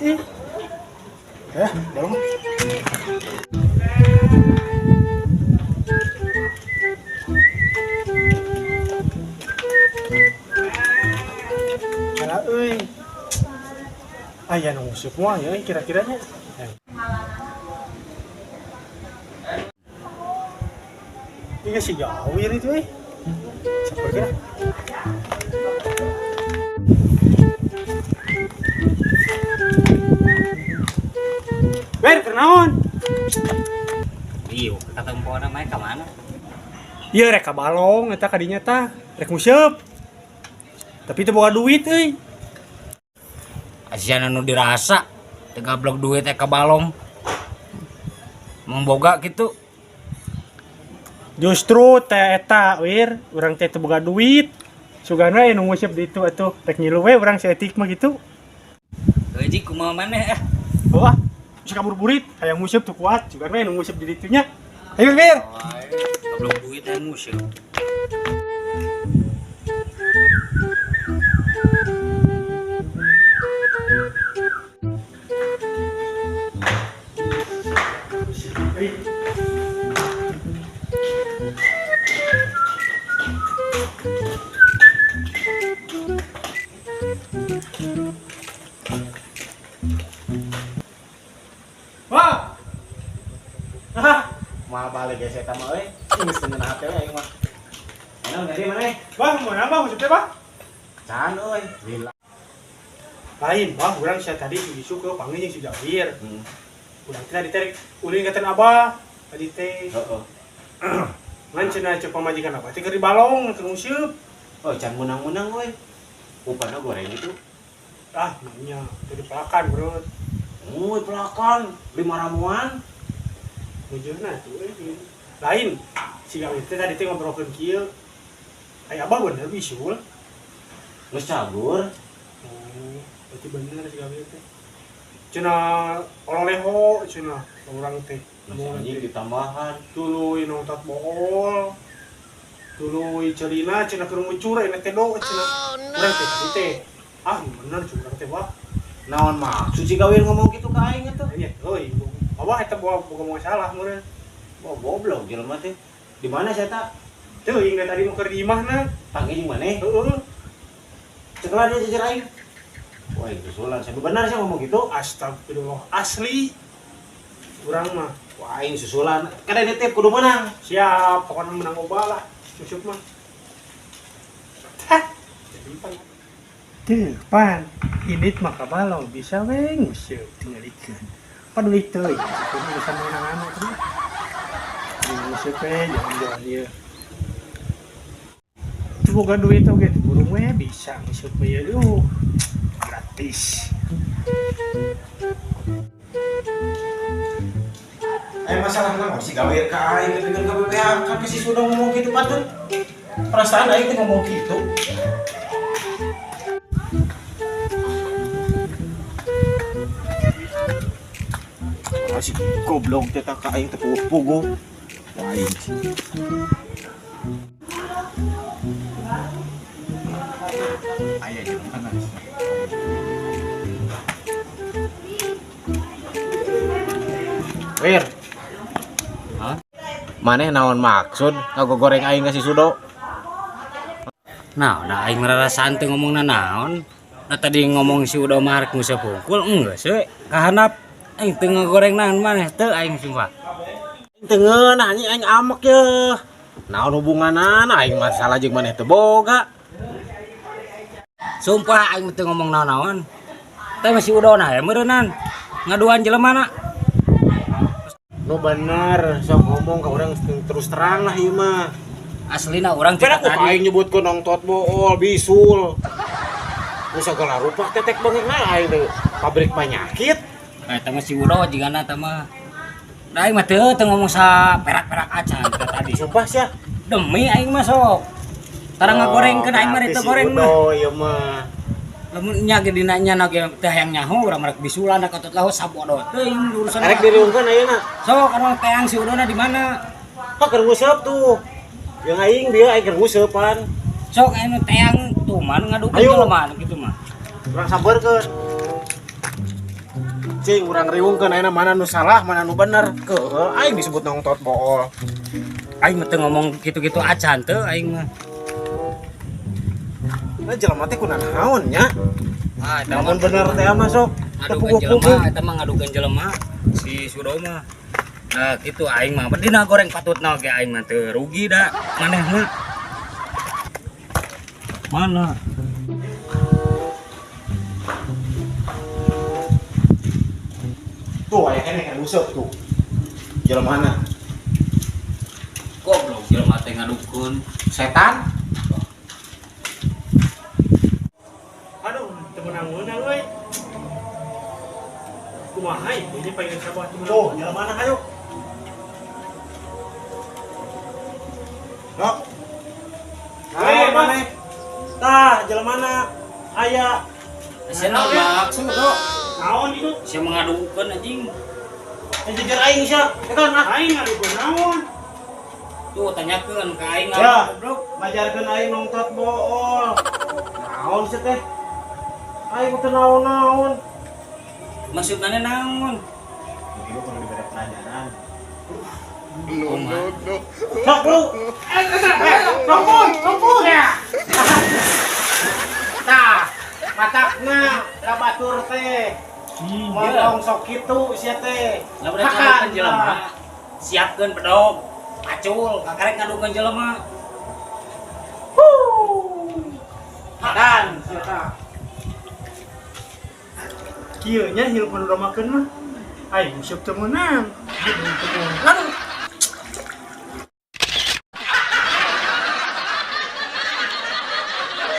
ih. Eh, balong. Kala euy. Aya nu nguseup moal ya kira-kiranya. Ini si Gawir itu eh. Siapa kira? Wer, kenaon? Iya, kata empona mah ka mana? Iya rek ka balong eta kadinya tah, rek nguseup. Tapi teu boga duit euy. Asian anu dirasa teu gablok duit teh ka balong. Mong boga kitu. Justru teh eta wir, urang teh teu boga duit. Sugana aya nu nguseup di itu atuh, rek ngilu we urang saeutik mah gitu. Gaji kumaha maneh eh. Wah, bisa kabur burit, hayang nguseup tuh kuat, sugana we nu nguseup di ditunya. Ayo wir. Gablok duit teh nguseup. Wah. Ah, Moal balik ge eta mah euy. Geus teu ngeunah hate we aing mah. Enak dari mana? Bang, mau nambah maksudnya, Bang? Can euy. Lila. Lain, Bang, urang sia tadi si Bisu ke panggil jeung si Jawir. Urang teh tadi teh ulin katen Abah tadi teh. Heeh. Ngan cenah ceuk pamajikan Abah teh keur di balong keur nguseup. Oh, can menang-menang euy. Upana goreng itu. Ah, nya teh dipelakan, Bro. Euy, pelakan lima ramuan. Mujurna tuh euy. Lain, si Gawir teh tadi teh ngobrolkeun kieu. Ai Abah bener bisul. Geus cagur. Oh, berarti bener si Gawir teh. Cenah ololeho cenah urang teh. Masih anjing ditambahan. Tuluy nongtot bool. Tuluy celina cenah keur ngucur aya teh do cenah. Urang teh tadi teh. Ah, bener cuk urang teh wah. Naon maksud si Gawir ngomong gitu ka aing eta? Nya euy. Abah eta boga boga masalah meureun. Wah, goblok jelema teh. Di mana sia eta? Teuing da tadi mau keur di imahna. Panggil jeung maneh? Heeh. Cekelah dia jejer aing. Wah, susulan saya benar sih ngomong gitu. Astagfirullah asli. Urang mah Wah, aing susulan. Kan ada tip kudu menang. siap pokoknya menang oba lah. Cucup mah. Hah. Jadi pan. Tuh, pan. Indit mah kabalong bisa we nguseup tingalikeun. Paduli teuing, sakumaha urusan menangan mah. Nguseup we jalan-jalan ieu. Tuh boga duit oge tuh burung we bisa nguseup we aduh. Gratis. Masalah naon si Gawir ka aing dengan ka BPH kan si sudah ngomong gitu patut. Perasaan aing teh ngomong gitu. Ah, si goblok teh ka aing teh puguh. Wah, aing. Aya jeung panas. Wir. Hah? Maneh naon maksud ngagogoreng aing ka si Sudo? Nah, da aing ngarasaan teu ngomongna naon. Nah tadi ngomong si Udo mah rek nguseup hungkul enggeus we kahanap aing teu ngagoreng naon maneh teu aing sumpah. Teu ngeunah anjing aing amek ye. Naon hubunganana aing masalah jeung maneh teu boga. Sumpah aing teu ngomong naon-naon. Teh masih Udo nah meureunnan ngaduan jelemana. Nu bener sok ngomong ka urang terus terang lah ieu mah. Aslina urang Kira teh ku tadi. aing nyebutkeun nongtot bool bisul. Nu sagala rupa tetek bengekna aing teh pabrik penyakit. Nah, eta mah si Udo jigana eta mah. Da aing mah teu ngomong sa perak-perak acan teh tadi. Sumpah sia. Demi aing mah sok. Tara ngagorengkeun aing mah berarti teu si goreng mah. Udo ieu mah. Lamun nya ge dina nya na ge teh hayang nyaho urang mah rek bisulan da katot laho sabodo teuing urusan. Arek diriungkeun ayeuna. Sok anu teang si Udona di mana? Pak keur nguseup tuh. Yang aing bieu aing keur nguseupan. Sok anu teang tuh mah nu ngadukeun Ayo. jelema nu kitu mah. Urang sampeurkeun. Cing, urang riwungkeun ayeuna mana nu salah, mana nu bener. Keuheul aing disebut nongtot bool. Aing mah teu ngomong gitu-gitu acan teu aing mah. Nah, jelema teh kunaon nya? Ah, eta Lamun mah bener teh mah sok ngadukeun jelema, eta mah ngadukeun jelema si Sudo mah. Nah, gitu aing mah. Dina goreng patutna oge aing mah teu rugi da maneh mah. Mana? Tuh aya keneh kan useup tuh. Jelemana? Goblok jelema teh ngadukeun. Setan? Aduh, teu meunang-meunang euy. Kumaha ieu ini pengen sabah teu meunang. Tuh, jelemana hayu. Sok. Hei, Naon maneh? Tah, jelemana? Aya. Sia naon maksud tuh? Naon itu? Sia mengadukeun anjing. Yang jujur aing sia. Eta nah. Aing ngadukeun naon? Tuh tanyakeun ka aing Ya. goblok. Ngajarkeun aing nongtot bool. Naon sih teh? Aing teu naon-naon. Maksud maneh naon? Ieu kudu dibere pelajaran. No, no. Sok lu. Ampun, ampun. Tah, matakna ka batur teh. Iya. Ngomong sok kitu sia teh. Lamun rek ngadukeun jelema, siapkeun bedog, pacul, kakarek ngadukeun jelema. Dan sia tah. Kieu nya hirup nu domakeun mah. Aing useup teu meunang. Aduh.